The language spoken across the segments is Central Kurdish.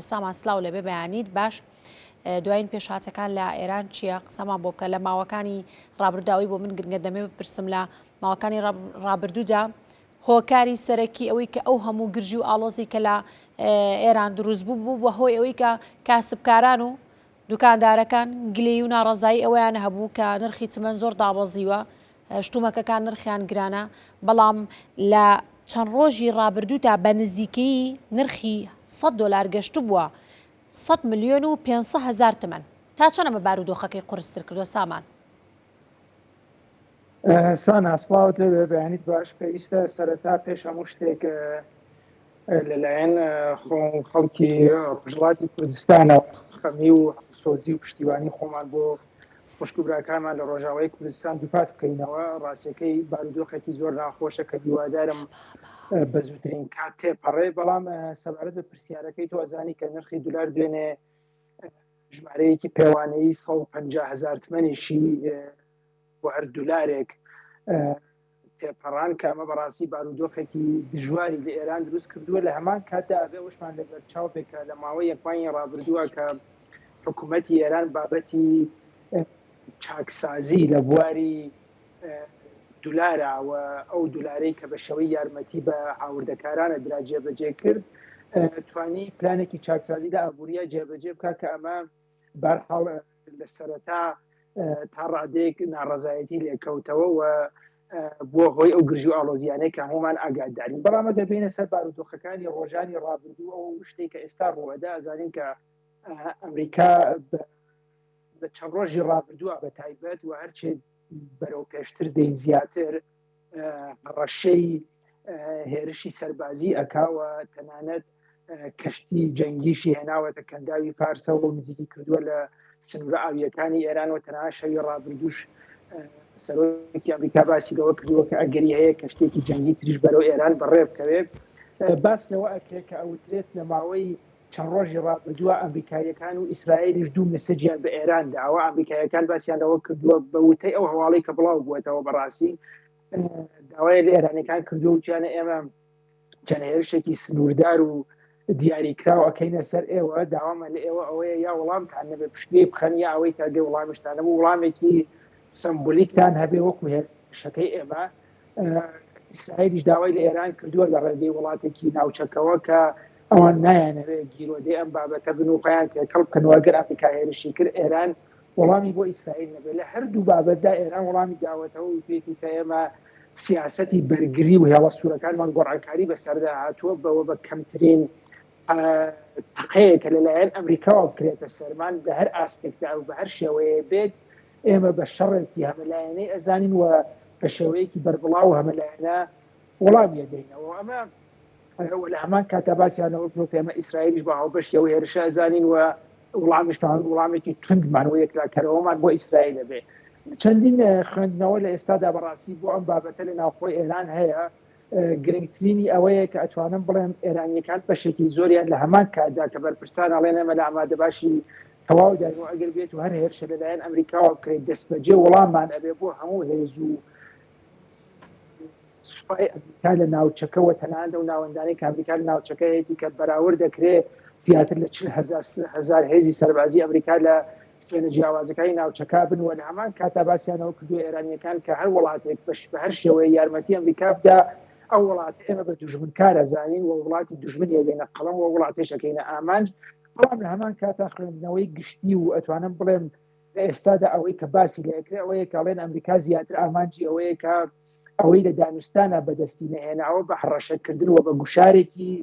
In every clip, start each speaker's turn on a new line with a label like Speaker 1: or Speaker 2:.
Speaker 1: سامان سلاو لەبێ بەیانیت باش دوایین پێشهاتەکان لە ئێران چییە قسەمان بۆ بکە لە ماوەکانی ڕابرداوی بۆ من گرنگە دەمێ بپرسم لە ماوەکانی ڕابردوودا هۆکاری سەرەکی ئەوەی کە ئەو هەموو گرژی و ئاڵۆزی کە لە ئێران دروست بوو بوو بە هۆی ئەوەی کە کاسبکاران و دوکاندارەکان گلەیی و ناڕەزایی ئەوەیان هەبوو کە نرخی تمەن زۆر دابەزیوە، شتومەکەکان نرخیان گرانە، بەڵام لە چەند ڕۆژی ڕابردوودا بە نزیکەیی نرخی 100 دۆلار گەشتبووە 100 ملیۆن و 500 هەزار تمەن. تا چەند ئەمە بارودۆخەکەی قورستر کردووە سامان؟
Speaker 2: سانا سڵاوت لێبێ بەیانیت باش پێویستە سەرەتا پێش هەموو شتێک لەلایەن خۆم و خەڵکی ڕۆژهەڵاتی کوردستانەوە خەمی و سۆزی و پشتیوانی خۆمان بۆ خوشک و براکانمان لە ڕۆژاوای کوردستان دووپات بکەینەوە ڕاستەکەی بارودۆخێکی زۆر ناخۆشە کە هیوادارم بە زووترین کات تێپەڕێ بەڵام سەبارەت بە پرسیارەکەی تۆ ئەزانی کە نرخی دلار دوێنێ ژمارەیەکی پێوانەیی 150 هزار تمەنیشی بۆ هەر دولارێک تێپەڕان کە ئەمە بەڕاستی بارودۆخێکی دژواری لە ئێران دروست کردووە لە هەمان کاتدا ئەبێ ئەوشمان لەبەر چاو بێ کە لە ماوەی یەک مانگی ڕابردووە کە حکوومەتی ئێران بابەتی چاکسازی لە بواری دولارە و ئەو دولارەی کە بە شێوەی یارمەتی بە هاوردەکارانە درا جێبەجێ کرد توانی پلانێکی چاکسازی لە ئابووریە جێبەجێ بکات کە ئەمە بەرحاڵ لە سەرەتا تا ڕادەیەک ناڕەزایەتی لێکەوتەوە و بووە هۆی ئەو گرژی و ئاڵۆزیانەی کە هەمومان ئاگادارین بەڵام ئەگەر بێینە سەر بارودۆخەکانی ڕۆژانی ڕابردوو ئەو شتێک کە ئێستا ڕووەدا ئەزانین کە ئەمریکا لە چەند ڕۆژی ڕابردووە بە تایبەت و هەرچێ بەرەو پێشتر دێین زیاتر هەڕەشەی هێرشی سەربازی ئەکاوە تەنانەت کەشتی جەنگیشی هێناوەتە کەنداوی فارسەوە و نزیکی کردووە لە سنوورە ئاویەکانی ئێران و تەنها شەوی ڕابردووش سەرۆکی ئەمریکا باسی لەوە کردووە کە ئەگەری هەیە کەشتێکی جەنگی تریش بەرەو ئێران بەڕێ بکەوێت باس لەوە ئەکرێت کە ئەوترێت لە ماوەی چەند ڕۆژی ڕابردووە ئەمریکاییەکان و ئیسرائیلیش دوو مسجیان بە ئێران داوە ئەمریکاییەکان باسیان لەوە کردووە بە وتەی ئەو هەواڵی کە بڵاو بووەتەوە بەڕاستی داوای لە ئێرانەکان کردووە وتیانە ئێمە چەند هێرشێکی سنووردار و دیاریکراو ئەکەینە سەر ئێوە داوامان لە ئێوە ئەوەیە یا وەڵامتان نەبێ پشتگوێی بخەن یا ئەوەی کە گەر وەڵامیشتان نەبوو وەڵامێکی سەمبولیکتان هەبێ وەکو هێرشەکەی ئێمە ئیسرائیلیش داوای لە ئێران کردووە لە ڕێگەی وڵاتێکی ناوچەکەوە کە ئەوان نایانەوێت گیرۆدەی ئەم بابەتە بن و خۆیان تێکەڵ بکەن و ئەگەر ئەمریکا هێرشی کرد ئێران وەڵامی بۆ ئیسرائیل نەبێت لە هەردوو بابەتدا ئێران وەڵامی داوەتەوە و پێیتی کە ئێمە سیاسەتی بەرگری و هێڵە سوورەکانمان گۆڕانکاری بەسەردا هاتووە بەوە بە کەمترین تەقەیە کە لەلایەن ئەمریکاوە بکرێتە سەرمان لە هەر ئاستێکدا و بە هەر شێوەیە بێت ئێمە بە شەڕێکی هەمەلایەنەی ئەزانین و بە شێوەیەکی بەربڵاو و هەمەلایەنە وەڵامی ئەدەینەوە ئەمە و لە هەمان کاتا باسیان لەوە کردووە کە ئێمە ئیسرائیلیش بە هاوبەشی ئەو هێرشە ئەزانین و وڵامیشمان وڵامێکی توندمان و یەکلاکەرەوەمان بۆ ئیسرائیل ئەبێ چەندین خوێندنەوە لە ئێستادا بەڕاستی بۆ ئەم بابەتە لە ناوخۆی ئێران هەیە گرنگترینی ئەوەیە کە ئەتوانم بڵێم ئێرانیەکان بەشێکی زۆریان لە هەمان کاتدا کە بەرپرسان ئەڵێن ئێمە لە ئامادەباشی تەواو داین و ئەگەر بێت و هەر هێرشە لەلایەن ئەمریکاوە بکرێت دەستبەجێ وەڵاممان ئەبێ بۆ هەموو هێز و سوپای ئەمریکا لە ناوچەکە و تەنانەت ئەو ناوەندانەی کە ئەمریکا لە ناوچەکە هەیەتی کە بەراورد دەکرێت زیاتر لە 40 هەزار هێزی سەربازی ئەمریکا لە شوێنە جیاوازەکانی ناوچەکە بن و لە هەمان کاتا باسیانەوە کردو ئێرانیەکان کە هەر وڵاتێک بەش بە هەر شێوەیە یارمەتی ئەمریکا بدا ئەو وڵاتە ئێمە بە دوژمنکار ئەزانین و وڵاتی دوژمن یەدەینە قەڵەم و وڵاتێش ئەکەینە ئامانج بەڵام لە هەمان کاتا خوێندنەوەی گشتی و ئەتوانم بڵێم لە ئێستادا ئەوەی کە باسی لەکرێ ئەوەیە کە ئەڵێن ئەمریکا زیاتر ئامانجی ئەوەیە کە ئەوەی لە دانوستانە بەدەستی نەهێناوە بە هەڕەشەکردن و بە گوشارێکی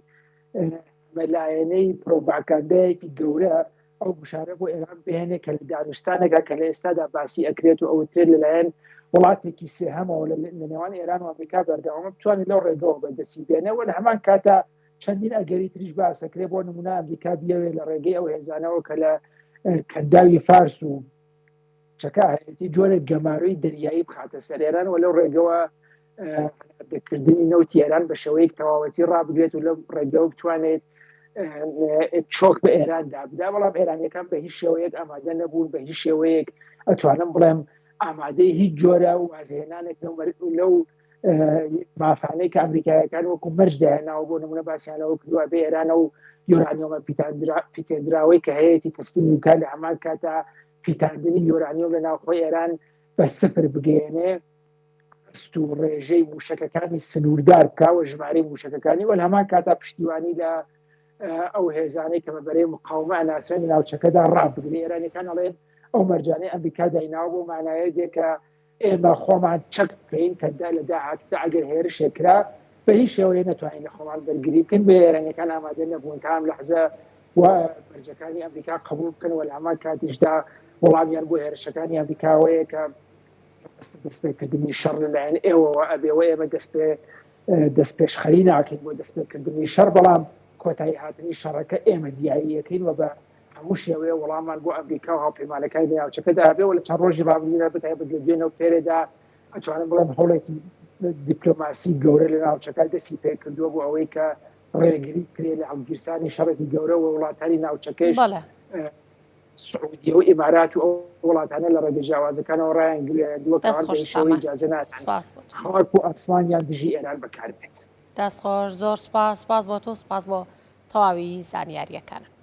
Speaker 2: مەلایەنەی پرۆپاگاندایەکی گەورە ئەو گوشارە بۆ ئێران بهێنێ کە لە دانوستانێکا کە لە ئێستادا باسی ئەکرێت و ئەوترێت لەلایەن وڵاتێکی سێهەمەوە لە نێوان ئێران و ئەمریکا بەردەوامە بتوانێت لەو ڕێگەوە بەدەستی بێنێ و لە هەمان کاتا چەندین ئەگەری تریش باسەکرێ بۆ نمونە ئەمریکا بیەوێت لە ڕێگەی ئەو هێزانەوە کە لە کەنداوی فارس و چەکە هەیەتی جۆرێک گەمارۆی دەریایی بخاتە سەر ئێران و لەو ڕێگەوە هەناردەکردنی نەوتی ئێران بە شێوەیەک تەواوەتی ڕابگرێت و لەو ڕێگەوە بتوانێت چۆک بە ئێران دابدا بەڵام ئێرانیەکان بە هیچ شێوەیەک ئامادە نەبوون بە هیچ شێوەیەک ئەتوانم بڵێم ئامادەی هیچ جۆرە وازهێنانێک لەو لەو مافانەی کە ئەمریکایەکان وەکو مەرج دایانناوە بۆ نمونە باسییان لەوە کردووە بێ ئێرانە و یۆرانیۆمە پیتێندراوەی کە هەیەی تەسلیمی بکات لە هەمان کاتا پیتاندنی یۆرانیۆم لە ناوخۆی ئێران بە سفر بگەیەنێ ئەست و ڕێژەی موشەکەکانی سنووردار بکەوە ژمارەی موشەکەکانی وەل هەمان کاتا پشتیوانی لە ئەو هێزانەی کە بە بەرەی مقاومە ئەناسرێن لە ناوچەکەدا ڕابگرێ ئێرانیەکان ئەڵێن ئەو مەرجانەی ئەمریکا دایناوە بۆ مانایە دێ کە ئێمە خۆمان چەک بکەین کە دا لە داهاتوودا ئەگەر هێرشێک کرا بە هیچ شێوەیە نەتوانین لە خۆمان بەرگری بکەین بۆیە ئێرانیەکان ئامادە نەبوون تا ئەم لەحزە و مەرجەکانی ئەمریکا قبوڵ بکەن و لە هەمان کاتیشدا وەڵامیان بۆ هێرشەکانی ئەمریکاوەیە کە دەستپێکردنی شەڕ لەلایەن ئێوەوە ئەبێ و ئێمە دەست پێ دەستپێشخەری ناکەین بۆ دەستپێکردنی شەڕ بەڵام کۆتایی هاتنی شەڕەکە ئێمە دیاریەکەین و بە هەموو شێوەیە وەڵاممان بۆ ئەمریکا و هاوپەیمانەکانی لە ناوچەکەدا هەبێ و لە چەند ڕۆژی ڕابردوودا بەتایبەت لە دوێنێ و پێرێدا ئەتوانم بڵێم هەوڵێکی دیپلۆماسی گەورە لە ناوچەکە دەستی پێکردووە بۆ ئەوەی کە ڕێگری بکرێت لە هەڵگیرسانی شەڕێکی گەورە و وڵاتانی ناوچەکەش سعودیە و ئیمارات و ئەو وڵاتانە لە ڕێگە جیاوازەکانەوە ڕایانگەیاندووە کە
Speaker 1: دەست خۆش
Speaker 2: بە شێوەی
Speaker 1: سامان
Speaker 2: ئیجازە نادەن
Speaker 1: سپاس بۆ تۆ.
Speaker 2: خاک و ئاسمانیان دژی ئێران بەکاربێت.
Speaker 1: دەست خۆش زۆر سپاس سپاس بۆ تۆ سپاس بۆ تەواوی زانیاریەکانت.